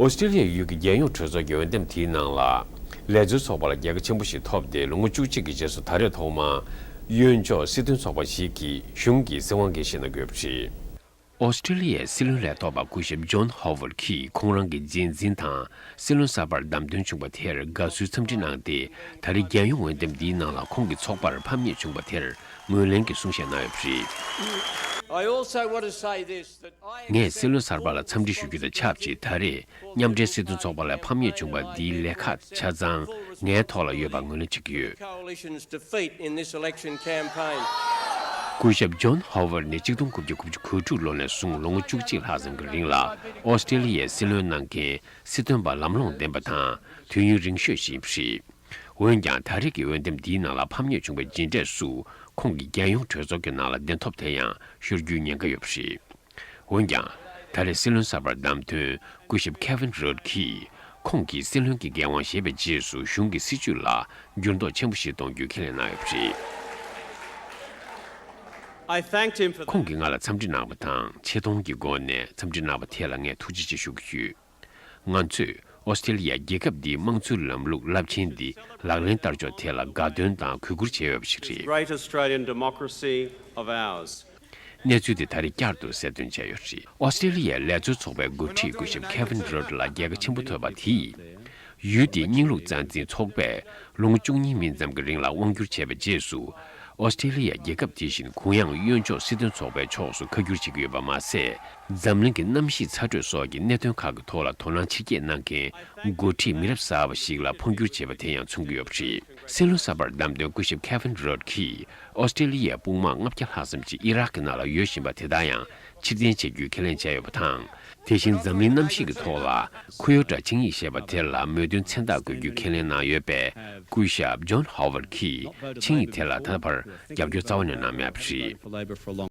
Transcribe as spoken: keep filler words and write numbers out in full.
ཨོ་སི་ཀྲི་ལི་ཡ་ཡུལ་གྱི་རྒྱལ་ཡོངས་གྲོས་ཚོགས་ཀྱི་འོས་འདེམས་དེའི་ནང་ལ། ལས་བཟོའི་ཚོགས་པ་ལ་རྒྱལ་ཁ་ཆེན་པོ་ཞིག་ཐོབ་སྟེ། ལོ་ངོ་བཅུ་གཅིག་གི་རྗེས་སུ་ད་རེས་ཐོག་མར་གཡོན་ཕྱོགས་སྲིད་དོན་ཚོགས་པ་ཞིག་གིས་གཞུང་གི་སྲིད་དབང་འགན་བཞེས་གནང་གི་ཡོད་པ་རེད། ཨོ་སི་ཀྲི་ལི་ཡའི་སྲིད་བློན་ལས་ཐོག་པ་སྐུ་ཞབས་ཇོན་ཧོ་ཝར་གྱིས་ཁོང་རང་གི་རྗེས་འཛིན་དང་སྲིད་བློན་གསར་པར་བདམས་ཐོན་བྱུང་བ་དེར་དགའ་བསུའི་འཚམས་འདྲི་གནང་སྟེ། ད་རེས་རྒྱལ་ཡོངས་འོས་འདེམས་འདིའི་ནང་ལ་ཁོང་གི་ཚོགས་པར་ཕམ་ཉེས་བྱུང་བ་དེར་ངོས་ལེན་གྱི་གསུང་བཤད་གནང་ཡོད་པ་རེད། I also want to say this, that I ངས་སྲིད་བློན་གསར་པ་ལ་འཚམས་འདྲི་ཞུ་རྒྱུ་དང་ཆབས་ཅིག་ད་རེས་མཉམ་འབྲེལ་སྲིད་དོན་ཚོགས་པ་ལ་ཕམ་ཉེས་བྱུང་བ་འདིའི་ལས་ཁག་ཆ་ཚང་ངའི་ཐོག་ལ་ཡོད་པར་ངོས་ལེན་བྱེད་ཀྱི་ཡོད། Coalition's defeat in this election campaign. སྐུ་ཞབས་ཇོན་ཧོ་ཝར་ནི་གཅིག་སྟོང་དགུ་བརྒྱ་དགུ་བཅུ་གོ་དྲུག་ལོ་ནས་བཟུང་ལོ་ངོ་བཅུ་གཅིག་ལྷག་ཙམ་གྱི་རིང་ལ་ཨོ་སི་ཀྲི་ལི་ཡའི་སྲིད་བློན་གནང་མཁན་སྲིད་དོན་པ་ལམ་ལྷོང་ལྡན་པ་དང་དུས་ཡུན་རིང་ཤོས་ཤིག་ཡིན་པ་རེད། འོན་ཀྱང་ད་རེས་ཀྱི་འོས་འདེམས་འདིའི་ནང་ལ་ཕམ་ཉེས་བྱུང་བའི་རྗེས་འབྲས་སུ་ཁོང་གི་རྒྱལ་ཡོངས་གྲོས་ཚོགས་ཀྱི་ནང་ལ་གདན་ཐོབ་དེ་ཡང་ཤོར་རྒྱུའི་ཉེན་ཁ་ཡོད་པ་རེད། འོན་ཀྱང་། ད་རེས་སྲིད་བློན་གསར་པར་བདམས་ཐོན་སྐུ་ཞབས་ཁེ་ཝིན་རོད་ཀྱིས་ཁོང་གིས་སྲིད་བློན་གྱི་འགན་དབང་བཞེས་པའི་རྗེས་སུ་གཞུང་གི་སྲིད་བྱུས་ལ་འགྱུར་ལྡོག་ཆེན་པོ་ཞིག་གཏོང་རྒྱུའི་ཁས་ལེན་གནང་ཡོད་པ་རེད། I thanked him for that. ཁོང་གིས་ང་ལ་འཚམས་འདྲི་གནང་བ་དང་ཆེ་མཐོང་གི་སྒོ་ནས་འཚམས་འདྲི་གནང་བ་དེ་ལ་ངས་ཐུགས་རྗེ་ཆེ་ཞུ་གི་ཡོད། ང་ཚོས་ཨོ་སི་ཀྲི་ལི་ཡ་རྒྱལ་ཁབ་འདིའི་དམངས་གཙོའི་ལམ་ལུགས་རླབས་ཆེན་འདི་ལག་ལེན་བསྟར་ཕྱོགས་ཐད་ལ་དགའ་སྟོན་དང་གུས་བཀུར་བྱས་ཡོད་པ་ཞིག་རེད། Great Australian democracy of ours. གནས་ཚུལ་དེ་ད་རེས་བསྐྱར་དུ་གསལ་སྟོན་བྱས་ཡོད་པ་རེད། ཨོ་སི་ཀྲི་ལི་ཡའི་ལས་བཟོའི་ཚོགས་པའི་འགོ་ཁྲིད་སྐུ་ཞབས་ཁེ་ཝིན་རོད་ལ་རྒྱལ་ཁ་ཆེན་པོ་ཐོབ་པ་དེས། ཡུལ་དེའི་རྙིང་ལུགས་རྩ་འཛིན་ཚོགས་པས་ལོ་ངོ་བཅུ་གཉིས་མིན་ཙམ་གྱི་རིང་ལ་དབང་བསྒྱུར་བྱས་པའི་རྗེས་སུ། ཨོ་སི་ཀྲི་ལི་ཡ་རྒྱལ་ཁབ་དེ་བཞིན་གུ་ཡངས་གཡོན་ཕྱོགས་སྲིད་དོན་ཚོགས་པའི་ཕྱོགས་སུ་ཁ་བསྒྱུར་བྱེད་ཀྱི་ཡོད་པ་མ་ཟད། འཛམ་གླིང་གི་གནམ་གཤིས་ཚ་དྲོད་སོགས་ཀྱི་གནད་དོན་ཁག་གི་ཐོག་ལ་དོ་སྣང་ཆེ་བསྐྱེད་གནང་མཁན་འགོ་ཁྲིད་མི་རབས་གསར་པ་ཞིག་ལ་འཕོ་འགྱུར་བྱས་པ་དེ་ཡང་མཚོན་གྱི་ཡོད་པ་རེད། སྲིད་བློན་གསར་པར་བདམས་ཐོན་སྐུ་ཞབས་ཁེ་ཝིན་རོད་ཀྱིས་ཨོ་སི་ཀྲི་ལི་ཡའི་དཔུང་དམག་ལྔ་བརྒྱ་ལྷག་ཙམ་ཞིག་ཨི་རག་གི་ནང་ལ་ཡོད་བཞིན་པ་དེ་དག་ཡང་ཕྱིར་འཐེན་བྱེད་རྒྱུའི་ཁས་ལེན་བྱས་ཡོད་པ་དང་། དེ་བཞིན་འཛམ་གླིང་གནམ་གཤིས་ཀྱི་ཐོག་ལ་ཁུ་ཡོ་ཏྲ་ཆིངས་ཡིག་ཞེས་པ་དེ་ལ་མོས་མཐུན་མཚན་རྟགས་འགོད་རྒྱུའི་ཁས་ལེན་གནང་ཡོད་པས། སྐུ་ཞབས་ཇོན་ཧོ་ཝར་གྱིས་ཆིངས་ཡིག་དེ་ལ་ད་བར་རྒྱབ་སྐྱོར་རྩ་བ་ནས་གནང་མེད་པ་རེད།